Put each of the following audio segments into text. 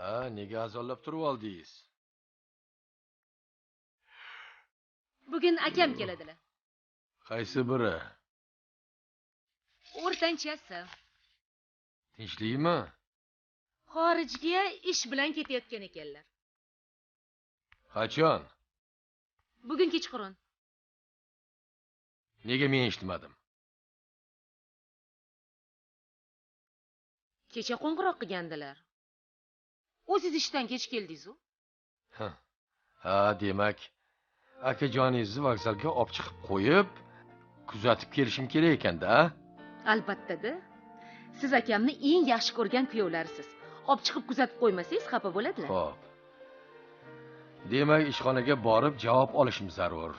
Ha, nega azonlab turib oldingiz? Bugun akam keladilar. Qaysi biri? O'rtanchasi. Tinchlikmi? Xorijga ish bilan ketayotgan ekanlar. Qachon? Bugun kechqurun. Nega men eshitmadim? Kecha qo'ng'iroq qilgandilar. O'zingiz ishdan kech keldingiz-ku. Ha, demak, akajoningizni vokzalga olib chiqib qo'yib, kuzatib kelishim kerak ekan-da? Albatta-da. Siz akamni eng yaxshi ko'rgan kuyovlarisiz. Olib chiqib kuzatib qo'ymasangiz xafa bo'ladilar. Xo'p. Demak, ishxonaga borib javob olishim zarur.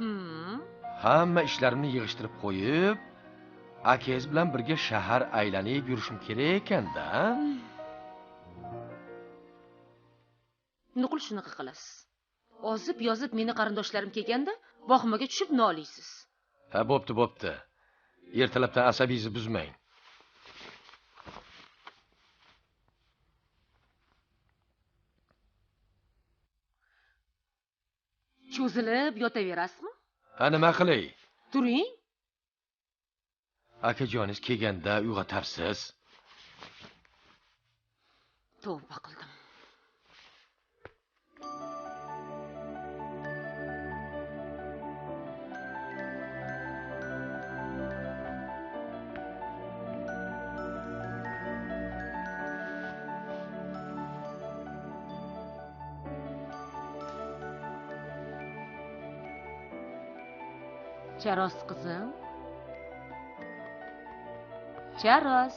Hamma ishlarimni yig'ishtirib qo'yib, akangiz bilan birga shahar aylanib yurishim kerak ekan-da. Nuqul shunaqa qilasiz. Ozib yozib meni qarindoshlarim kelganda vohimaga tushib noliysiz. Ha, bo'pti, bo'pti. Ertalabdan asabingizni buzmang. Cho'zilib yotaverasizmi? Ha, nima qilay? Turing. Akajoningiz kelganda uyg'otarsiz. Tavba qildim. Charos qizim. Charos.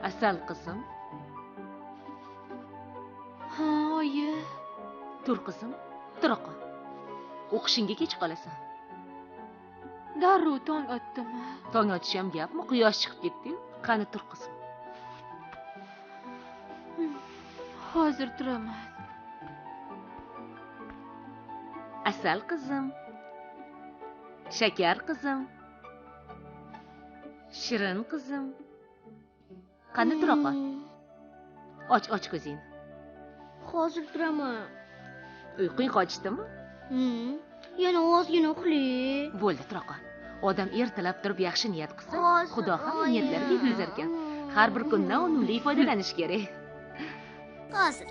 Asal qizim. Ha, oyi. Tur qizim, tura qol. O'qishingga kech qolasan. Darrov tong otdimi? Tong otishi ham gapmi? Quyosh chiqib ketdi-yu. Qani tur qizim. Hozir turaman. Asal qizim. Shakar qizim. Shirin qizim. Qani tura qol. Och, och ko'zingni. Hozir turaman. Uyqung qochdimi? Yana ozgina uxlay. Bo'ldi, tura qol. Odam ertalab turib yaxshi niyat qilsa, Xudo ham niyatlariga yetkazar ekan. Har bir kundan unumli foydalanish kerak. Hozir.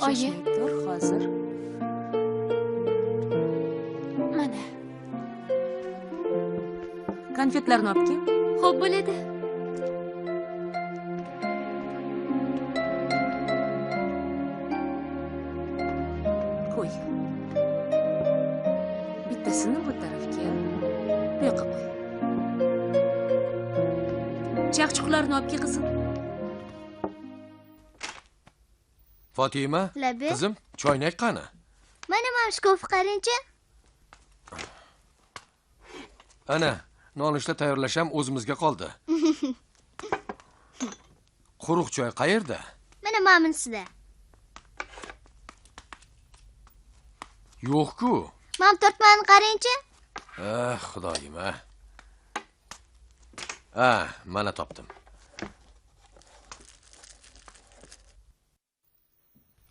Oyi, tur hozir. Mana. Konfetlarni olib kel. Xo'p bo'ladi. Qo'y. Bittasini bu tarafga, bu yoqqa qo'y. Chaqchuqlarni olib kel qizim. Fatima, qizim, choynak qani? Mana mana shkaf qaringchi. Ana, nonushta tayyorlash ham o'zimizga qoldi. Quruq choy qayerda? Mana maminsida. Yo'q-ku. Mam tortmani qarangchi. Ah, xudoyim, a. Ah, mana topdim.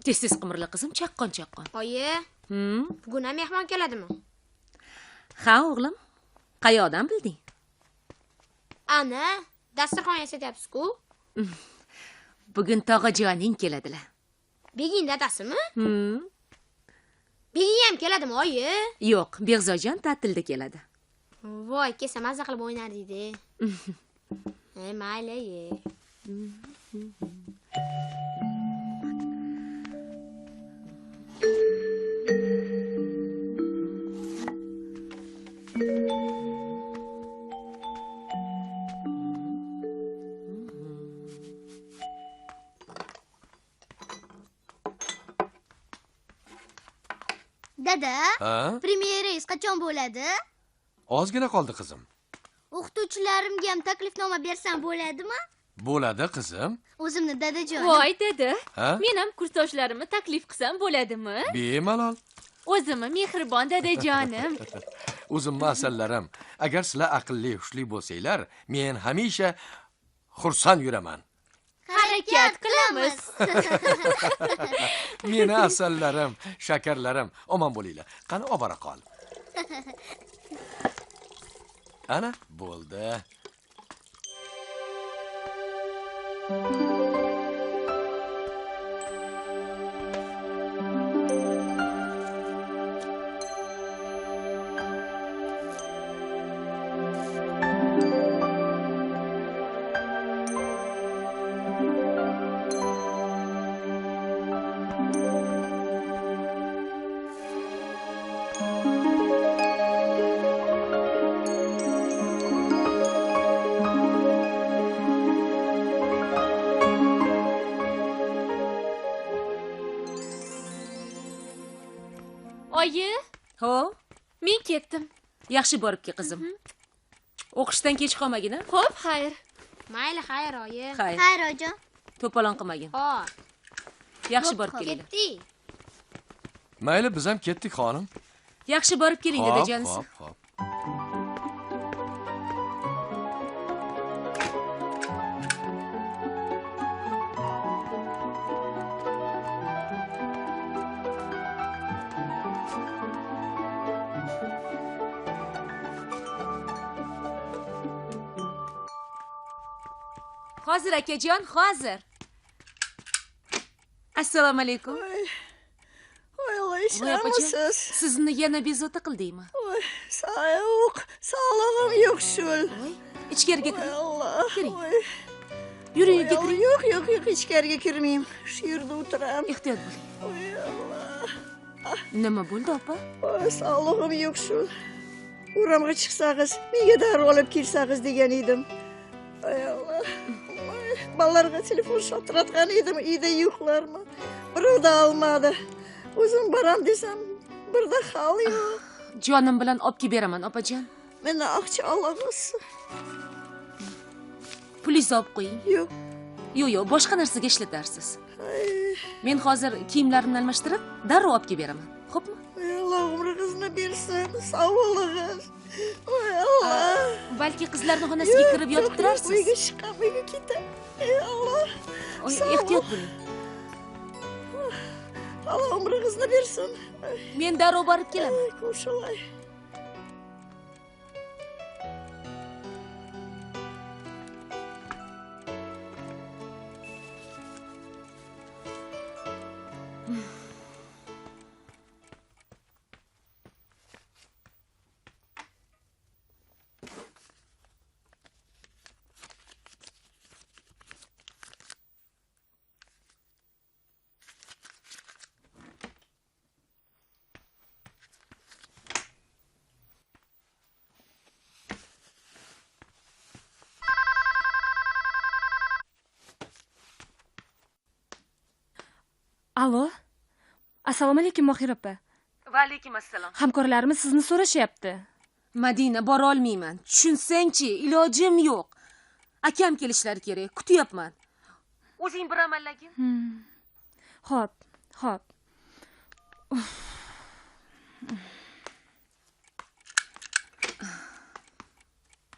Tez-tez qimirla qizim, chaqqon chaqqon. Oyi, bugun ham mehmon keladimi? Ha, o'g'lim. Qayoqdan bilding? Ana, dasturxon yasatyapsiz-ku. Bugun tog'ajoning keladilar. Begin dadasimi? Begin ham keladimi, oyi? Yo'q, Beg'zojon ta'tilda keladi. Voy, kelsa mazza qilib o'ynardik-da. Mayli, ye. Dada, premyerangiz qachon bo'ladi? Ozgina qoldi qizim. O'qituvchilarimga ham taklifnoma bersam bo'ladimi? Bo'ladi qizim. O'zimni dadajonim. Voy dada, men ham kursdoshlarimni taklif qilsam bo'ladimi? Bemalol. O'zimni mehribon dadajonim. O'zimni asallarim, agar sizlar aqlli, hushli bo'lsanglar, men hamisha xursand yuraman. Harakat qilamiz. Meni asallarim, shakarlarim, omon bo'linglar. Qani obora qol. Ana, bo'ldi. Oyi. Ho? Men ketdim. Yaxshi borib kel qizim. O'qishdan kech qolmagin, a? Xo'p, xayr. Mayli, xayr oyi. Xayr. Xayr oyijon. To'polon qilmagin. Xo'p. Yaxshi borib kelinglar. Ketdik. Mayli, biz ham ketdik, xonim. Yaxshi borib keling, dadajonisi. Xo'p, xo'p. Hozir akajon, hozir. Assalomu alaykum. Voy, ishamisiz? Sizni yana bezovta qildingmi? Voy, yo'q, sog'lig'im yo'q shul. Voy, ichkariga kiring. Kiring. Yuring, uyga kiring. Yo'q, yo'q, yo'q, ichkariga kirmayman. Shu yerda o'tiraman. Ehtiyot bo'ling. Voy, Alloh. Nima bo'ldi, opa? Voy, sog'lig'im yo'q shul. O'ramga chiqsangiz, menga dori olib kelsangiz degan edim. Voy, Alloh. Bolalarga telefon şaltıratgan edim, uyda yo'qlarmi? Birov da olmadi. O'zim boram desam, birda hol yo'q. Jonim bilan olib kelib beraman, opajon. Meni aqcha olamiz. Pulingizni olib qo'ying. Yo'q. Yo'q, yo'q, boshqa narsaga ishlatarsiz. Men hozir kiyimlarimni almashtirib, darrov olib kelib beraman. Xo'pmi? Alloh umringizni bersin, sog' bo'lingiz. Voy Alloh. Balki qizlarning xonasiga kirib yotib turarsiz. Uyga chiqam, uyga ketam. Ey Alloh. Ehtiyot bo'ling. Alloh umringizni bersin. Men darrov borib kelaman. Qo'shilay. Alo. Assalomu alaykum Mohira opa. Va alaykum assalom. Hamkorlarimiz sizni so'rashyapti. Madina, bora olmayman. Tushunsang-chi, ilojim yo'q. Akam kelishlari kerak, kutyapman. O'zing bir amallagin. Xo'p, xo'p.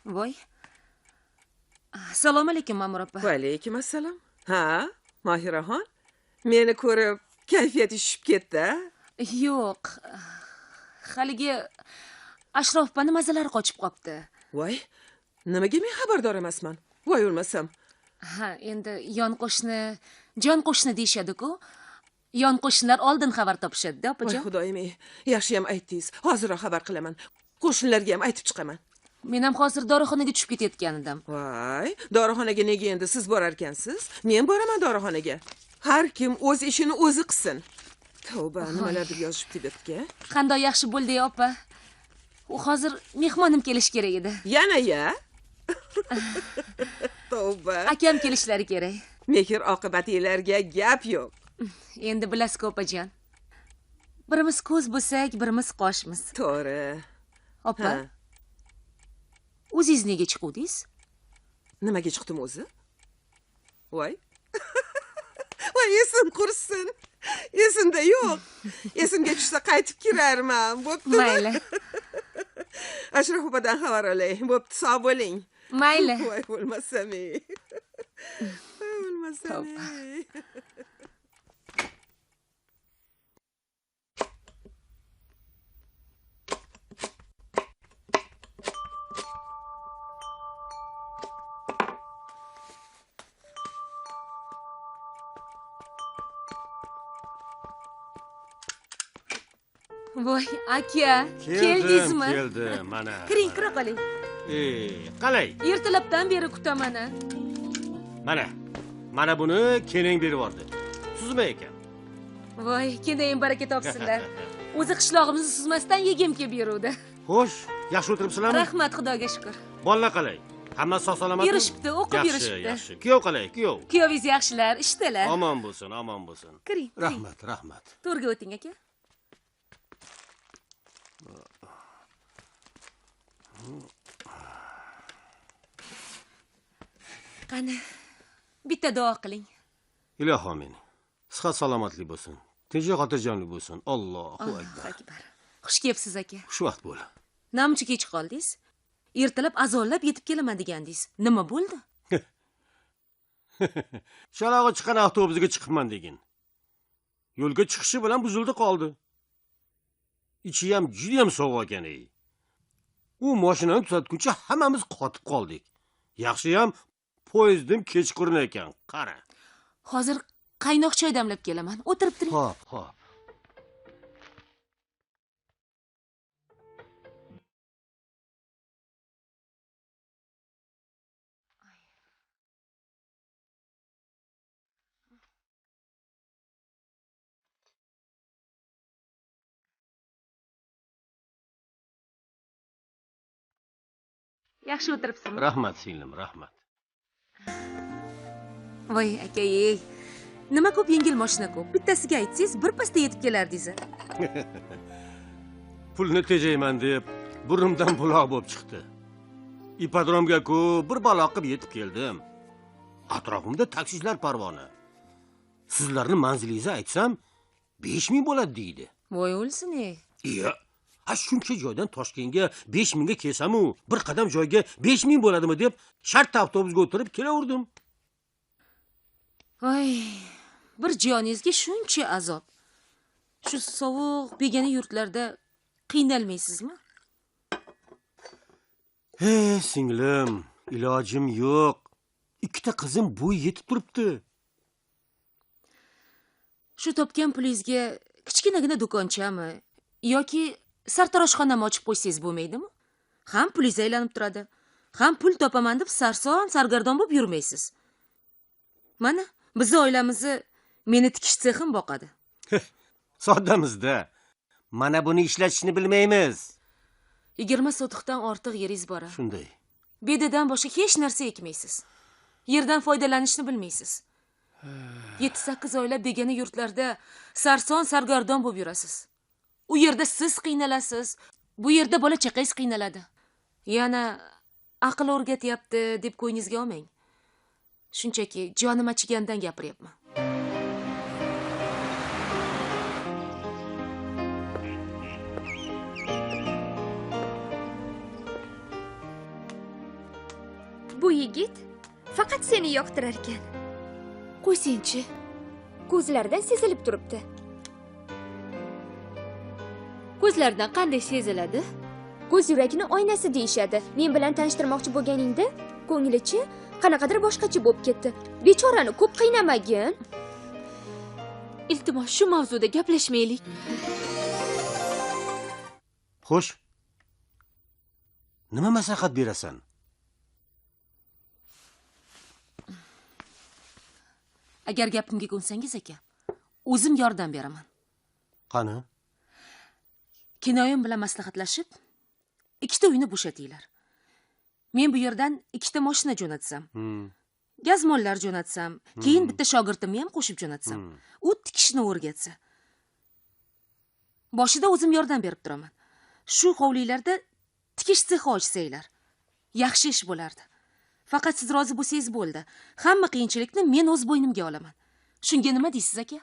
Voy. Assalomu alaykum Ma'mur opa. Va alaykum assalom. Ha, Mohiraxon? Meni ko'rib kayfiyati tushib ketdi. Yo'q. Haligi Ashrof opani mazalari qochib qopti. Voy, nimaga men xabardor emasman? Voy o'lmasam. Ha, endi yon qo'shni, jon qo'shni deyishadi-ku. Yon qo'shnilar oldin xabar topishadi-da, opajon. Voy xudoyim, yaxshi ham aytdingiz. Hoziroq xabar qilaman. Qo'shnilarga ham aytib chiqaman. Men ham hozir dorixonaga tushib ketayotgan edim. Voy, dorixonaga nega endi siz borarkansiz? Men boraman dorixonaga. Har kim o'z ishini o'zi qilsin. Tavba, nimalar deb yozishibdi bu yerga? Qanday yaxshi bo'ldi, opa. U hozir mehmonim kelishi kerak edi. Yana ya? Tavba. Akam kelishlari kerak. Mehr oqibatinglarga gap yo'q. Endi bilasiz-ku, opajon. Birimiz ko'z bo'lsak, birimiz qoshmiz. To'g'ri. Opa. O'zingiz nega chiquvdingiz? Nimaga chiqdim o'zi? Voy. Voy, esim qursin. Esimda yo'q. Esimga tushsa qaytib kirarman. Bo'ptimi? Mayli. Ashraf opadan xabar olay. Bo'pti, sog' bo'ling. Mayli. Voy, bo'lmasam. Bo'lmasam. Voy, aka, keldingizmi? Keldim, mana. Kiring, kira qoling. Qalay? Ertalabdan beri kutaman. Mana. Mana buni keling berib yubordi. Suzma ekan. Voy, kenayim baraka topsinlar. O'zi qishlog'imizni suzmasdan yegim kelib beruvdi. Xo'sh, yaxshi o'tiribsizlarmi? Rahmat, Xudoga shukr. Bolalar qalay? Hammasi sog' salomatmi? Yurishibdi, o'qib yurishibdi. Yaxshi, yaxshi. Kuyov qalay, kuyov? Kuyovingiz yaxshilar, ishdalar. Omon bo'lsin, omon bo'lsin. Kiring. Rahmat, rahmat. To'rga o'ting aka. Qani, bitta duo qiling. Ilohi amin. Sihat salomatlik bo'lsin. Tinchlik xotirjamlik bo'lsin. Allohu akbar. Xush kelibsiz aka. Xushvaqt bo'l. Namcha kech qoldingiz? Ertalab azonlab yetib kelaman degandingiz. Nima bo'ldi? Shalog'i chiqqan avtobusiga chiqibman degin. Yo'lga chiqishi bilan buzildi qoldi. Ichi ham juda ham sovuq ekan ey. U mashinani tuzatguncha hammamiz qotib qoldik. Yaxshi ham poyezdim kechqurun ekan, qara. Hozir qaynoq choy damlab kelaman. O'tirib turing. Xo'p, xo'p. Yaxshi o'tiribsizmi? Rahmat singlim, rahmat. Voy aka, ey. Nima ko'p yengil mashina ko'p. Bittasiga aytsangiz, bir pasda yetib kelardingiz. Pulni tejayman deb burnimdan buloq bo'lib chiqdi. Ipodromga ku bir balo qilib yetib keldim. Atrofimda taksichilar parvona. Sizlarni manzilingizni aytsam, 5000 bo'ladi deydi. Voy o'lsin ey. Iya. Ha, shuncha joydan Toshkentga 5000 ga kelsam-u, bir qadam joyga 5000 bo'ladimi deb shart avtobusga o'tirib kelaverdim. Voy, bir joningizga shuncha azob. Shu sovuq begona yurtlarda qiynalmaysizmi? He, singlim, ilojim yo'q. Ikkita qizim bo'y yetib turibdi. Shu topgan pulingizga kichkinagina do'konchami yoki sartaroshxonami ochib qo'ysangiz bo'lmaydimi? Ham pulingiz aylanib turadi, ham pul topaman deb sarson sargardon bo'lib yurmaysiz. Mana bizni oilamizni meni tikish sexim boqadi. Soddamizda. Mana buni ishlatishni bilmaymiz. 20 sotixdan ortiq yeringiz bor. Shunday. Bedadan boshqa hech narsa ekmaysiz. Yerdan foydalanishni bilmaysiz. 7-8 oylab begona yurtlarda sarson sargardon bo'lib yurasiz. U yerda siz qiynalasiz, bu yerda bola chaqangiz qiynaladi. Yana aql o'rgatyapti deb ko'nglingizga olmang. Shunchaki jonim achigandan gapiryapman. Bu yigit faqat seni yoqtirar ekan. Qo'ysangchi. Ko'zlaridan sezilib turibdi. Ko'zlaridan qanday seziladi? Ko'z yurakni oynasi deyishadi. Men bilan tanishtirmoqchi bo'lganingda ko'nglichi qanaqadir boshqacha bo'lib ketdi. Bechorani ko'p qiynamagin. Iltimos, shu mavzuda gaplashmaylik. Xo'sh. Nima maslahat berasan? Agar gapimga ko'nsangiz aka, o'zim yordam beraman. Qani? Kinoyim bilan maslahatlashib, ikkita uyni bo'shatinglar. Men bu yerdan ikkita mashina jo'natsam, gazmollar jo'natsam, keyin bitta shogirdimni ham qo'shib jo'natsam, u tikishni o'rgatsa. Boshida o'zim yordam berib turaman. Shu hovlilarda tikish sexi ochsanglar, yaxshi ish bo'lardi. Faqat siz rozi bo'lsangiz bo'ldi. Hamma qiyinchilikni men o'z bo'ynimga olaman. Shunga nima deysiz aka?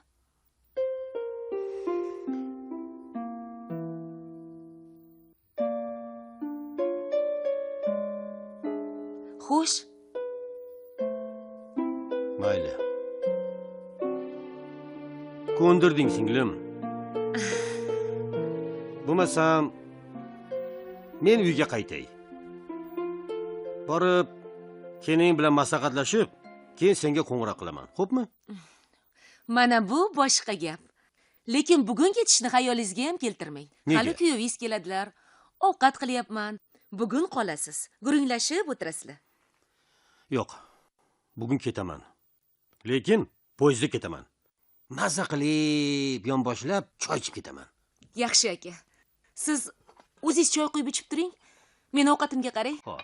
Xo'sh. Mayli. Ko'ndirding singlim. Bo'lmasam men uyga qaytay. Borib keling bilan maslahatlashib, keyin senga qo'ng'iroq qilaman. Xo'pmi? Mana bu boshqa gap. Lekin bugun ketishni xayolingizga ham keltirmang. Hali kuyovingiz keladilar. Ovqat qilyapman. Bugun qolasiz. Gurunglashib o'tirasizlar. Yo'q. Bugun ketaman. Lekin poyezdda ketaman. Maza qilib, yonboshlab choy ichib ketaman. Yaxshi aka. Siz o'zingiz choy quyib ichib turing. Men ovqatimga qaray. Xo'p.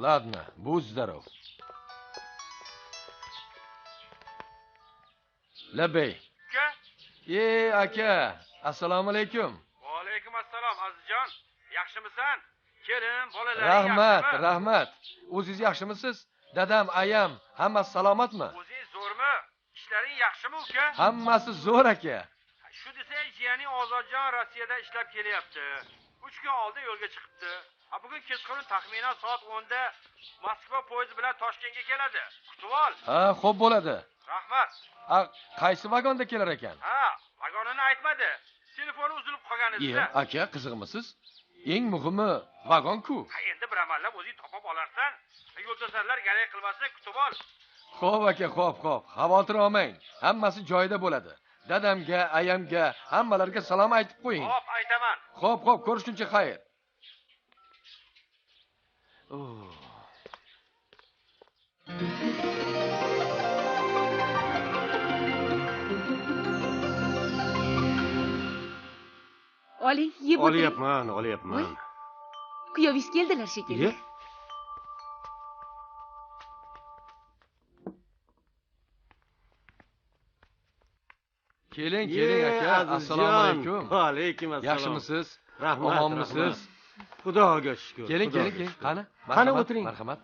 Ладно, будь здоров. Labay. Aka? Ey aka, assalomu alaykum. Va alaykum assalom Azizjon. Yaxshimisan? Kelin, bolalaring Rahmat, rahmat. O'zingiz yaxshimisiz? Dadam, ayam, hammasi salomatmi? O'zingiz zo'rmi? Ishlaring yaxshimi uka? Hammasi zo'r aka. Shu desang, jiyaning Ozodjon Rossiyada ishlab kelyapti. 3 kun oldin yo'lga chiqibdi. Bugun kechqurun taxminan soat 10 da Moskva poyezdi bilan Toshkentga keladi. Kutib ol. Ha, xo'p bo'ladi. Rahmat. Qaysi vagonda kelar ekan? Ha, vagonini aytmadi. Telefoni uzilib qolgan edi. Aka, qiziqmisiz? Eng muhimi vagon-ku. Ha, endi bir amallab o'zing topib olarsan. Yo'ldoshlar garang qilmasa kutib ol. Xo'p aka, xo'p, xo'p. Xavotir olmang. Hammasi joyida bo'ladi. Dadamga, ayamga, hammalarga salom aytib qo'ying. Xo'p, aytaman. Xo'p, xo'p, ko'rishguncha xayr. Oling, yeb o'tiring. Olyapman, olyapman. Kuyovingiz keldilar shekilli. Keling, keling aka. Assalomu alaykum. Va alaykum assalom. Yaxshimisiz? Rahmat. Omonmisiz? Xudoga shukr. Keling, keling, keling. Qani? Qani o'tiring. Marhamat.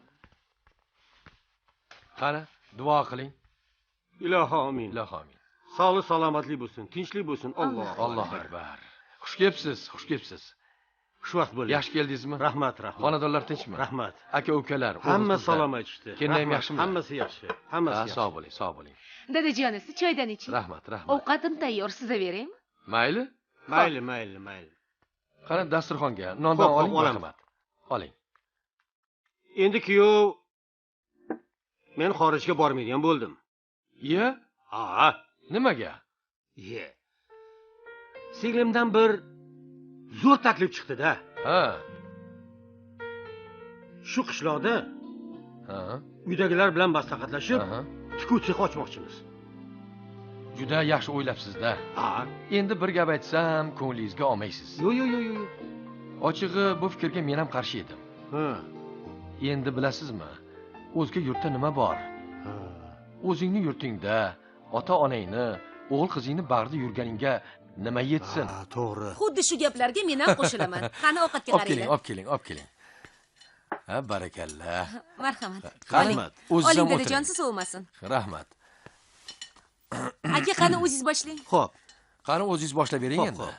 Qani, duo qiling. Ilohi amin. Ilohi amin. Sog'lik salomatlik bo'lsin, tinchlik bo'lsin. Alloh. Allohu akbar. Xush kelibsiz, xush kelibsiz. Xushvaqt bo'ling. Yaxshi keldingizmi? Rahmat, rahmat. Xonadonlar tinchmi? Rahmat. Aka ukalar, hamma salom aytishdi. Kelinam yaxshimi? Hammasi yaxshi. Hammasi yaxshi. Sog' bo'ling, sog' bo'ling. Dadajonisi choydan iching. Rahmat, rahmat. Ovqatim tayyor, siza beraymi? Mayli? Mayli, mayli, mayli. Qani dasturxonga nondan oling, marhamat. Oling. Endi kuyov, men xorijga bormaydigan bo'ldim. Iya? Ha. Nimaga? Iye. Singlimdan bir zo'r taklif chiqdi-da. Ha. Shu qishloqda ha, uydagilar bilan maslahatlashib, tikuv sexi ochmoqchimiz. Juda yaxshi o'ylabsiz-da. Ha. Endi bir gap aytsam, ko'nglingizga olmaysiz. Yo'q, yo'q, yo'q, yo'q. Ochig'i bu fikrga men ham qarshi edim. Ha. Endi bilasizmi, o'zga yurtda nima bor? Ha. O'zingni yurtingda ota-onangni, o'g'il qizingni bag'rida yurganingga nima yetsin? Ha, to'g'ri. Xuddi shu gaplarga men ham qo'shilaman. Qani ovqatga qaranglar. Olib keling, olib keling, olib keling. Ha, barakalla. Marhamat. Rahmat. O'zingiz ham Oling dadajon, o'tiring. siz sovumasin. Rahmat. Aka, qani o'zingiz boshlang. Xo'p. Qani o'zingiz boshlab bering endi.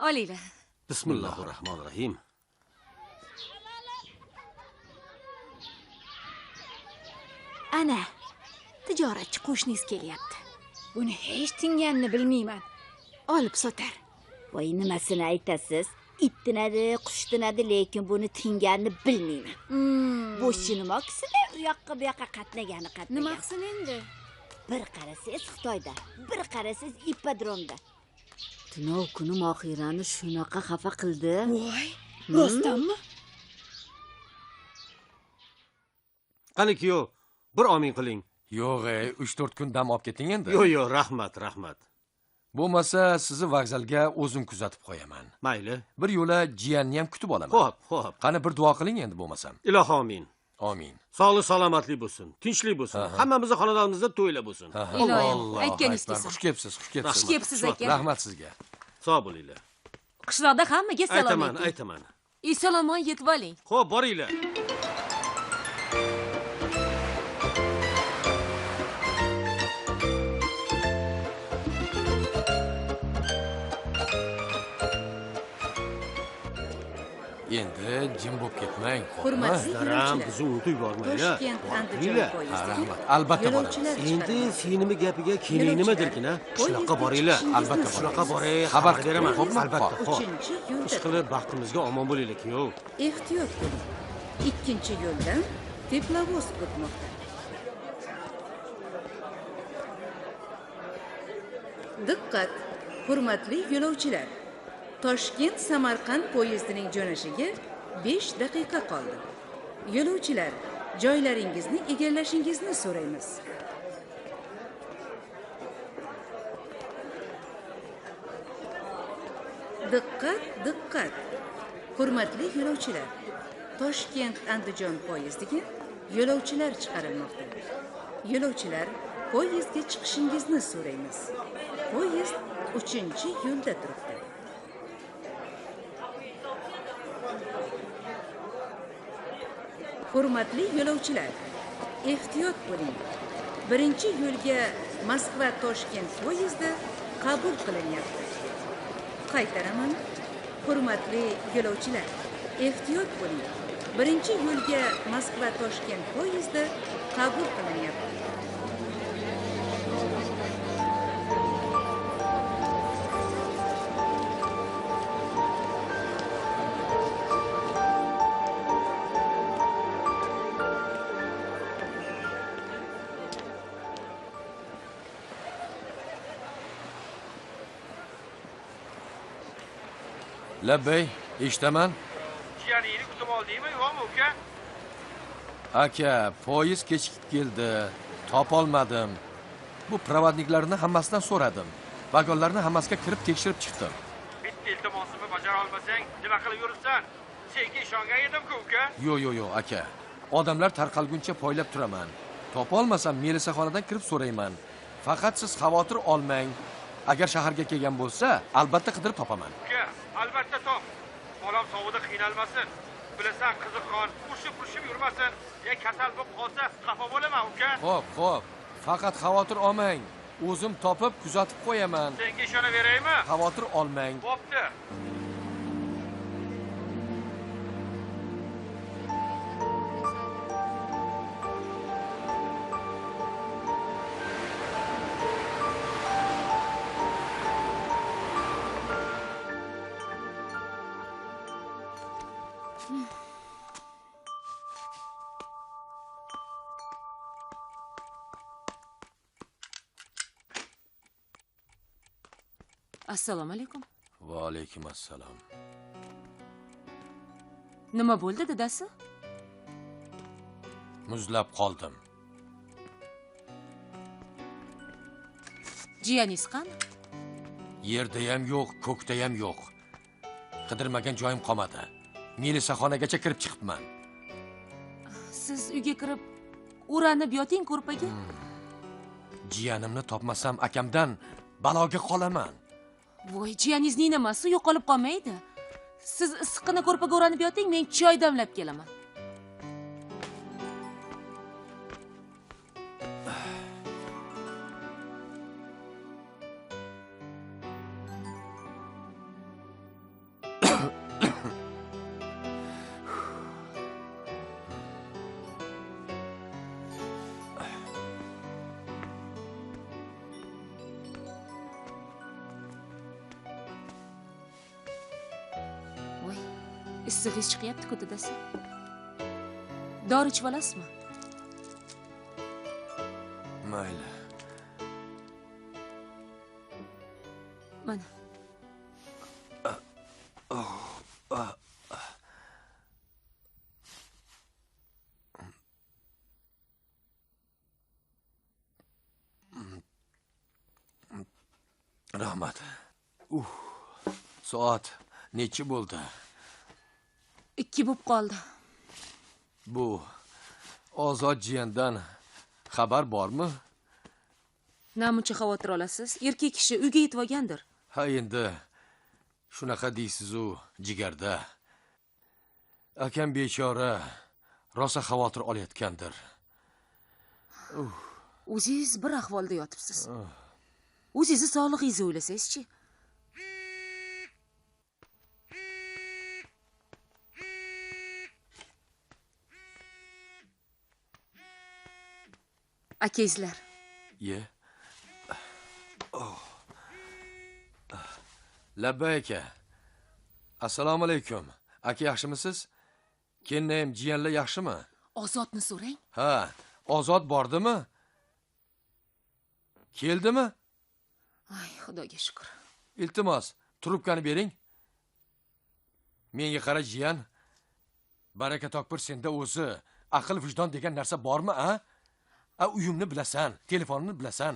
Olinglar. Bismillahirrohmanirrohim. Ana, tijoratchi qo'shningiz kelyapti. Buni hech tinganini bilmayman. Olib sotar. Voy, nimasini aytasiz? It tinadi, qush tinadi, lekin buni tinganini bilmayman. Bo'shchi nima qilsin-da, u yoqqa bu yoqqa qatnagani qatnagan. Nima qilsin endi? Bir qarasangiz Xitoyda, bir qarasangiz ipodromda. Tunov kuni Mohirani shunaqa xafa qildi. Voy, rostdanmi? Qani kuyov, bir omin qiling. Yo'q, 3-4 kun dam olib keting endi. Yo'q, yo'q, rahmat, rahmat. Bo'lmasa sizni vokzalga o'zim kuzatib qo'yaman. Mayli. Bir yo'la jiyanni ham kutib olaman. Xo'p, xo'p. Qani bir duo qiling endi bo'lmasam. Ilohi amin. Amin. Sog'lik salomatlik bo'lsin, tinchlik bo'lsin. Hammamizni xonadonimizda to'ylar bo'lsin. Iloyim, aytganingiz kelsin. Xush kelibsiz, xush kelibsiz. Xush kelibsiz aka. Rahmat sizga. Sog' bo'linglar. Qishloqda hammaga salom aytaman, aytaman. Eson omon yetib oling. Xo'p, boringlar. Endi jim bo'lib ketmang, hurmatli yo'lovchilar. Bizni unutib yubormanglar. Toshkent Andijon poyezdiga. Albatta boramiz. Endi senimi gapiga keling nima derkin-a? Qishloqqa boringlar. Albatta qishloqqa boray, xabar beraman. Xo'pmi? Albatta. Uchinchi yo'lda. Ish qilib baxtimizga omon bo'linglar, kuyov. Ehtiyot bo'ling. Ikkinchi yo'ldan teplovoz o'tmoqda. Diqqat, hurmatli yo'lovchilar. Toshkent Samarqand poyezdining jo'nashiga 5 daqiqa qoldi. Yo'lovchilar, joylaringizni egallashingizni so'raymiz. Diqqat, diqqat. Hurmatli yo'lovchilar, Toshkent Andijon poyezdiga yo'lovchilar chiqarilmoqda. Yo'lovchilar, poyezdga chiqishingizni so'raymiz. Poyezd 3-yo'lda turibdi. Hurmatli yo'lovchilar, ehtiyot bo'ling. Birinchi yo'lga Moskva Toshkent poyezdi qabul qilinyapti. Qaytaraman. Hurmatli yo'lovchilar, ehtiyot bo'ling. Birinchi yo'lga Moskva Toshkent poyezdi qabul qilinyapti. Labbay, eshitaman. Jiyaningni kutib oldingmi, yo'qmi uka? Aka, poyezd kechikib keldi, topolmadim. Bu provodniklarni hammasidan so'radim. Vagonlarni hammasiga kirib tekshirib chiqdim. Bitta iltimosimni bajara olmasang, nima qilib yuribsan? Senga ishongan edim-ku, uka. Yo'q, yo'q, yo'q, aka. Odamlar tarqalguncha poylab turaman. Topolmasam melisaxonadan kirib so'rayman. Faqat siz xavotir olmang. Agar shaharga kelgan bo'lsa, albatta qidirib topaman. Uka, albatta top. Bolam sovug'ida qiynalmasin. Bilasan, qiziqqon, urushib yurmasin. Ya kasal bo'lib qolsa, xafa bo'laman, uka. Xo'p, xo'p. Faqat xavotir olmang. O'zim topib kuzatib qo'yaman. Senga ishonaveraymi? Xavotir olmang. Bo'pti. Assalomu alaykum. Va alaykum assalom. Nima bo'ldi, dadasi? Muzlab qoldim. Jiyaningiz qani? Yerda ham yo'q, ko'kda ham yo'q. Qidirmagan joyim qolmadi. Melisaxonagacha kirib chiqibman. Siz uyga kirib o'ranib yoting ko'rpaga. Jiyanimni topmasam akamdan baloga qolaman. Voy, jiyaningizning nimasi yo'qolib qolmaydi. Siz issiqqina ko'rpaga o'ranib yoting, men choy damlab kelaman. Issig'ingiz chiqyapti-ku, dadasi. Dori ichib olasizmi? Mayli. Mana. Rahmat. Soat nechi bo'ldi? 2 bo'lib qoldi. Bu Ozod jiyandan xabar bormi? Namuncha xavotir olasiz? Erkak kishi uyga yetib olgandir. Ha, endi shunaqa deysiz-u jigarda. Akam bechora rosa xavotir olayotgandir. O'zingiz bir ahvolda yotibsiz. O'zingizni sog'lig'ingizni o'ylasangiz-chi? Akangizlar. Ye. Labbay aka. Assalomu alaykum. Aka yaxshimisiz? Kennayim, jiyanlar yaxshimi? Ozodni so'rang. Ha, Ozod bordimi? Keldimi? Ay, Xudoga shukr. Iltimos, trubkani bering. Menga qara jiyan. Baraka topkur senda o'zi aql vijdon degan narsa bormi, a? A, uyimni bilasan, telefonimni bilasan.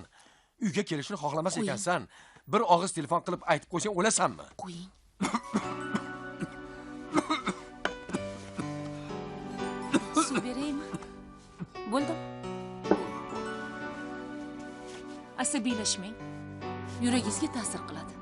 Uyga kelishni xohlamas ekansan. Bir og'iz telefon qilib aytib qo'ysang o'lasanmi? Qo'ying. Suv beraymi? Bo'ldim. Asabiylashmang. Yuragingizga ta'sir qiladi.